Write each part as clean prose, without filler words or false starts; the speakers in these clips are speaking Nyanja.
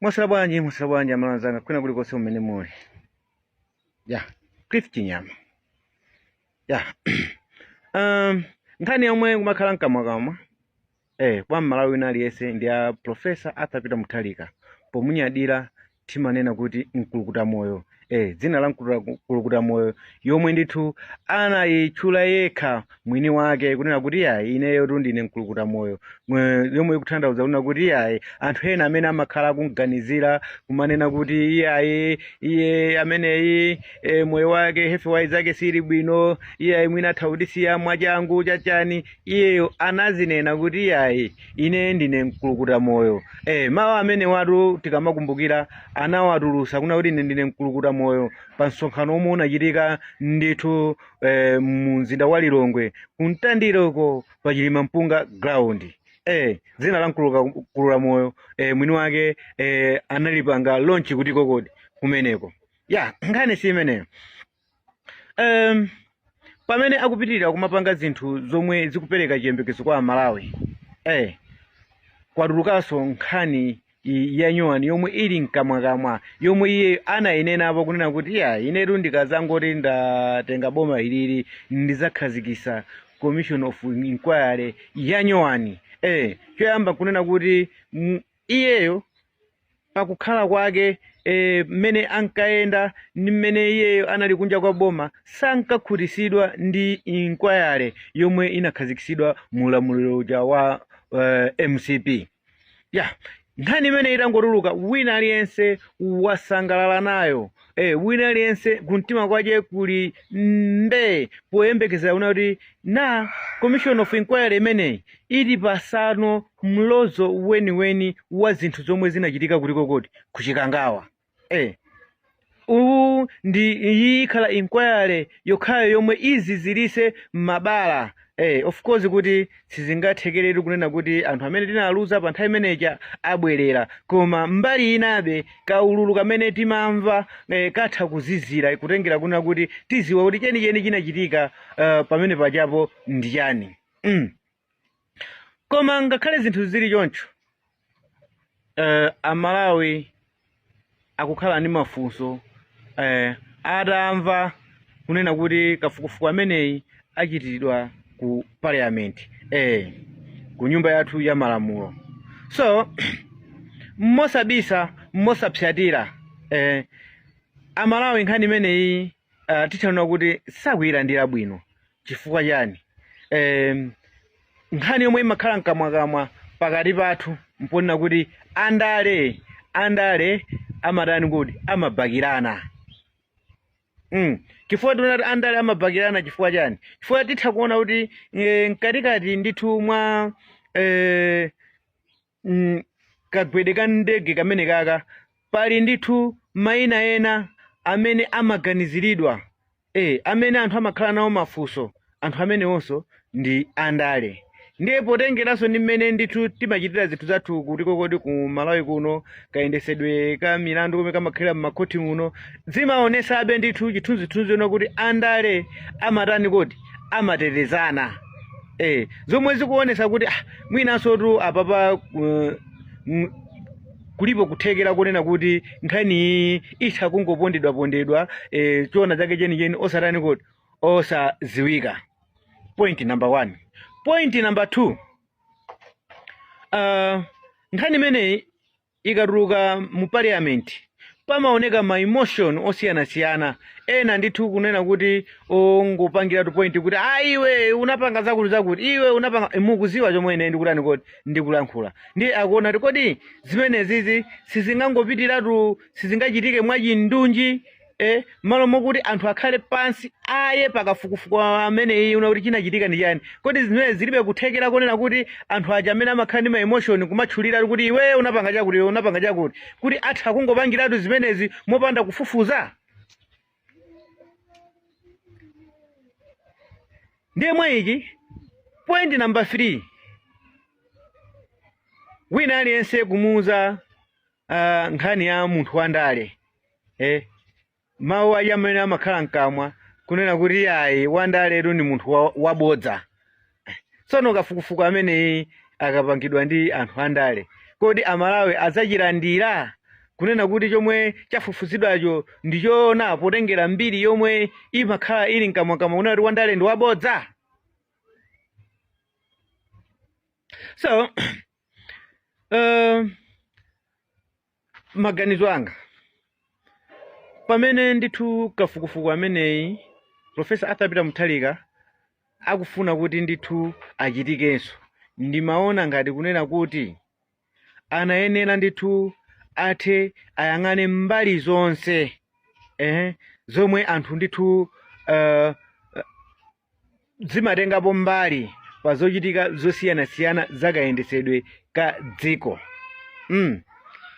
Mwaswera bwanji, mwaswera bwanji amalawi anzanga kwina kulikonse kumene muli. Ya, Cliff Chinyama. Ya. Nkhani yomwe kumakhala mkamwakamwa kwa Mmalawi wina aliyense ndi ya Professor Arthur Peter Mutharika pomunyadira timanena kuti mkulukuta moyo dzina la mkulukuta moyo yomwe ndithu anayitchula yekha mwini wake kunena kuti yayi ineyo tu ndine mkulukuta moyo yomwe ikutanthauza kunena kuti yayi anthu ena amene amakhala kumganizira kumanena kuti iyayi iye ameneyi moyo wake health wise zake sili bwino iyayi mwina atha kutisiya mwachangu chachani iyeyo anazinena kuti iyayi ine ndine mkulukuta moyo mawu amene watu tikamakumbukira anawatulusa kuna kuti ine ndine mkulukuta moyo pa msonkhano omwe unachitika ndithu mu mzinda wa Lilongwe kumtandireko pa Chilima Mpunga ground dzina la mkulukuta moyo mwini wake analipanga launch kuti kokodi kumeneko ya nkhani si imeneyo pamene akupitirira kumapanga zinthu zomwe zikupereka chiyembekezo kwa Amalawi kwatulukanso nkhani ya nyuwani yomwe ili mkamwakamwa yomwe iye anayinenapo kunena kuti ya inetu ndikazangoti ndatenga boma ilili ndizakhazikisa commission of inquiry ya nyuwani choyamba kunena kuti iyeyo pakukhala kwake mmene ankayenda ndi mmene iyeyo anali kunja kwa boma sankakhutisidwa ndi inquiry yomwe inakhazikitsidwa mu ulamuliro uja wa MCP ya nkhani imene itangotuluka wina aliyense wasangalala nayo wina aliyense kumtima kwache kuli mbee poyembekezera kuna kuti na commission of inquiry imeneyi ili pasano mlozo weniweni wa zinthu zomwe zinachitika kuliko koti kuchikangawa uwu ndi iyi ikhala inquiry yokhayo yomwe izizilise mabala of course kuti sizingathekeretu kunena kuti anthu amene tinaluza pa nthawi imeneja abwerera koma mbali inabe kaululu kamene timamva katha kuzizira kutengera kuna kuti tiziwa kuti chenicheni chinachitika pamene pachapo ndi chani Koma ngakhale zinthu zili choncho Amalawi akukhala ndi mafunso atamva kunena kuti kafukufuku ameneyi achitidwa ku parliament ku nyumba yathu ya malamulo so mosabisa mosapsatira Amalawi nkhani imeneyi tithanena kuti sakuyilandira bwino chifukwa chani nkhani yomwe imakhala mkamwakamwa pakati pathu mponena kuti andale amatani kuti amabakirana Chifukwa tinati andale amabakirana chifukwa chani chifukwa titha kuona kuti mkatikati ndithu mwa kagwede ka ndege kamene kaka pali ndithu mayina ena amene amaganiziridwa amene anthu amakhala nawo mafunso anthu amenewonso ndi andale ndiye potengeranso ndi mmene ndithu timachitira zinthu zathu kuti kokoti ku Malawi kuno kayendesedwe ka milandu komwe kamakhalira m'makhoti muno zimaonesabe ndithu chithunzithunzi ono kuti andale amatani kodi amatetezana zomwe zikuonesa kuti mwinanso tu apapa kulipo kuthekera kunena kuti nkhani iyi itha kungopondedwapondedwa choona chake chenicheni osatani kodi osaziwika point number one point number two nkhani imeneyi ikatuluka mu parliament pamaoneka ma emotion osiyanasiyana ena ndithu kunena kuti ongopangiratu point kuti ah iwe unapanga zakuti zakuti iwe unapanga mukuziwa chomwe ine ndikutani kodi ndikulankhula ndiye akuona kuti kodi zimenezizi sizingangopitiratu sizingachitike mwachindunji malo mokuti anthu akhale pansi aye pakafukufuku ameneyi una kuti chinachitika ndi chani kodi zimene zilibe kuthekera konena kuti anthu aja amene amakhala ndi ma emotion kumatchulira kuti iwe unapanga chakuti iwe unapanga chakuti kuti atha kungopangiratu zimenezi mopanda kufufuza ndiye mwa ichi point number 3 wina aliyense kumuuza nkhani ya munthu wandale mawu aja amene amakhala mkamwa kunena kuti ayi wandaletu ndi munthu wabodza tsono kafukufuku ameneyi akapangidwa ndi anthu andale kodi Amalawi adzachilandira Kunena kuti chomwe chafufuzidwacho ndichoona, potengera mbiri yomwe imakhala ili mkamwakamwa kunena kuti wandale ndi wabodza. So maganizo anga pamene ndithu kafukufuku ameneyi Professor Arthur Peter Mutharika akufuna kuti ndithu achitikenso, ndimaona ngati kunena kuti anayenera ndithu athe ayang'ane mbali zonse zomwe anthu ndithu zimatengapo mbali pa zochitika zosiyanasiyana zakayendesedwe ka dziko.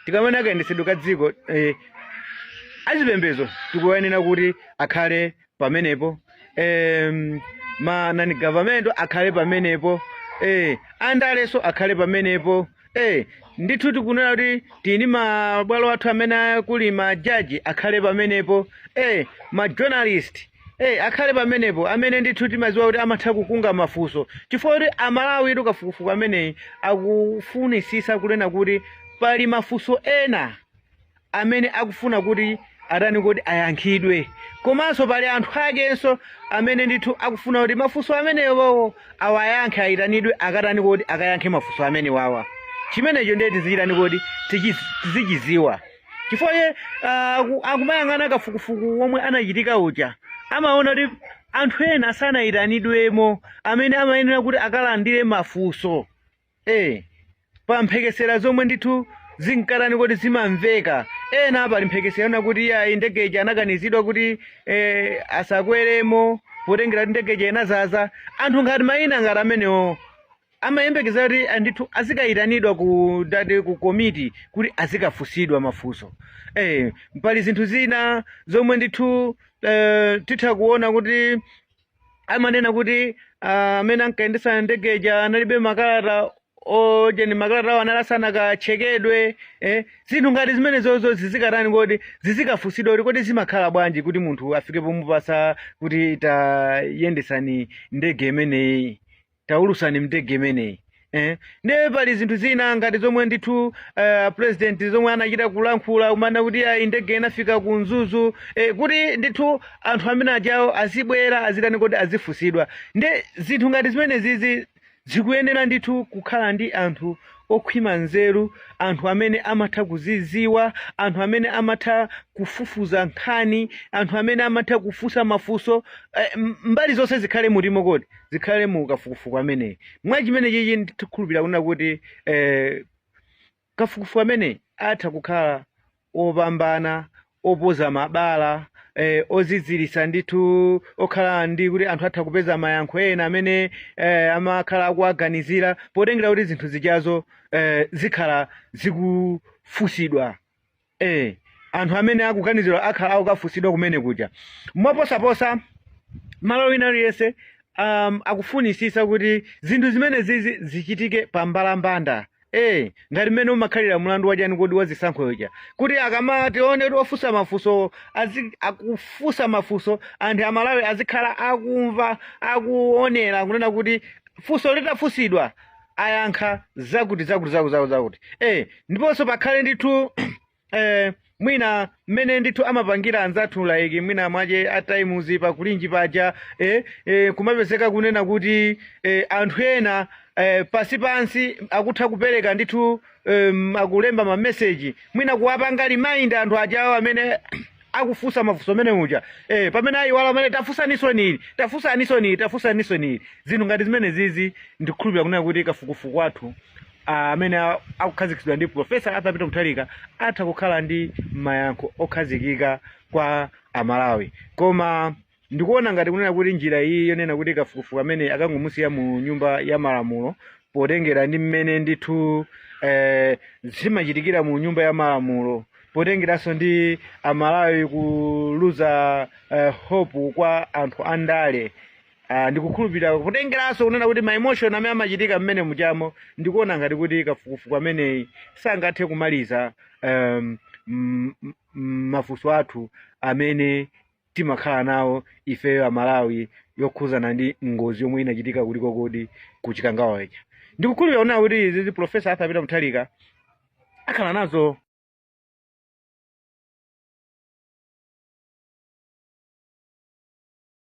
Tikamene akayendesedwe ka dziko, azipembedzo tikuyenera kuti akhale pamenepo, ma non government akhale pamenepo, andaleso akhale pamenepo. Ndithu tikunena kuti tini mabwalo athu amene kuli majaji akhale pamenepo, ma journalist akhale pamenepo, amene ndithu timaziwa kuti amatha kukunga mafunso, chifukwa kuti Amalawi tu kafukufuku ameneyi akufunisisa kunena kuti pali mafunso ena amene akufuna kuti atani, kuti ayankhidwe, komanso pali anthu akenso amene ndithu akufuna kuti mafunso amenewo awayankhe, ayitanidwe akatani, kuti akayankhe mafunso amene wawa. Chimenecho ndiye tizichitani, kuti tizichiziwa, chifukwa iye akumayang'ana kafukufuku omwe anachitika uja, amaona kuti anthu ena sanayitanidwemo amene amayenera kuti akalandire mafunso pa mphekesera zomwe ndithu zinkatani, kuti zimamveka. Ena pali mphekesera yona kuti iyayi, ndege ija anakanizidwa kuti asakweremo potengera kuti ndege ija inazaza anthu. Ngati mayina ngati amenewo amayembekeza kuti ndithu azikayitanidwa ku dati ku komiti kuti azikafunsidwa mafunso. Pali zinthu zina zomwe ndithu titha kuona kuti amanena kuti amene ankayendesa ndegeja analibe makalata ojeni, makalata awo anali asanakachekedwe. Zinthu ngati zimenezozo zizikatani, kodi zizikafunsidwa kuti kodi zimakhala bwanji kuti munthu afike pomupasa kuti tayendesani ndege imeneyi, taulusani mndege imeneyi? Ndiye pali zinthu zina ngati zomwe ndithu president zomwe anachita kulankhula kumana kuti ayi, ndege inafika ku Mzuzu, kuti ndithu anthu amene ajawo azibwera, azitani, kodi azifunsidwa. Ndi zinthu ngati zimene zizi zikuyenera ndithu kukhala ndi anthu okhwima nzeru, anthu amene amatha kuziziwa, anthu amene amatha kufufuza nkhani, anthu amene amatha kufunsa mafunso, mbali zonse zikhale mutimo, kodi zikhale mu kafukufuku ameneyi. Mwa chimene chichi ndikukhulupirira kunena kuti kafukufuku amene atha kukhala opambana, opoza mabala, ozidzirisa ndithu, okhala ndi kuti anthu atha kupeza mayankho ena amene amakhala akuaganizira, potengera kuti zinthu zijazo zikhala zikufusidwa. Anthu amene akuganizira akhala akukafusidwa kumene kuja. Mwaposaposa malo wina aliyense akufunisisa kuti zinthu zimene zizi zichitike pambalambanda, ngati mmene umakhalira mlandu wachani, kodi wazisankho ija, kuti akamatione kuti ofunsa mafunso akufunsa mafunso, anthu Amalawi azikhala akumva, akuonera kunena kuti funso litafunsidwa ayankha zakuti zakuti zakuti zakuti zakuti. Ndiponso pakhale ndithu mwina mmene ndithu amapangira anzathu, like mwina mwache a Times pakulinji paja, kumapezeka kunena kuti anthu ena pasi pansi akutha kupereka ndithu, akulemba mameseji, mwina kuwapanga remind anthu ajawo amene akufunsa mafunso amene uja, pamene ayiwala amene tafunsaninso nili, tafunsaninso nili, tafunsaninso nili. Zinthu ngati zimene zizi ndikukhulupirira kunena kuti kafukufuku wathu amene akukhazikitsidwa ndi Professor Arthur Peter Mutharika atha kukhala ndi mayankho okhazikika kwa Amalawi. Koma ndikuona ngati kunena kuti njira iyi yonena kuti kafukufuku amene akangomusiya mu Nyumba ya Malamulo, potengera ndi mmene ndithu zimachitikira mu Nyumba ya Malamulo, potengeranso ndi Amalawi kuluza hope kwa anthu andale, ndikukhulupirira potengeranso kunena kuti ma emotion amene amachitika mmene muchamo, ndikuona ngati kuti kafukufuku ameneyi sangathe kumaliza mafunso athu amene timakhala nawo ifeyo Amalawi yokhuzana ndi ngozi yomwe inachitika kuliko kodi ku Chikangawa ija. Ndikukhulupirira kunena kuti izizi Professor Arthur Peter Mutharika akhala nazo.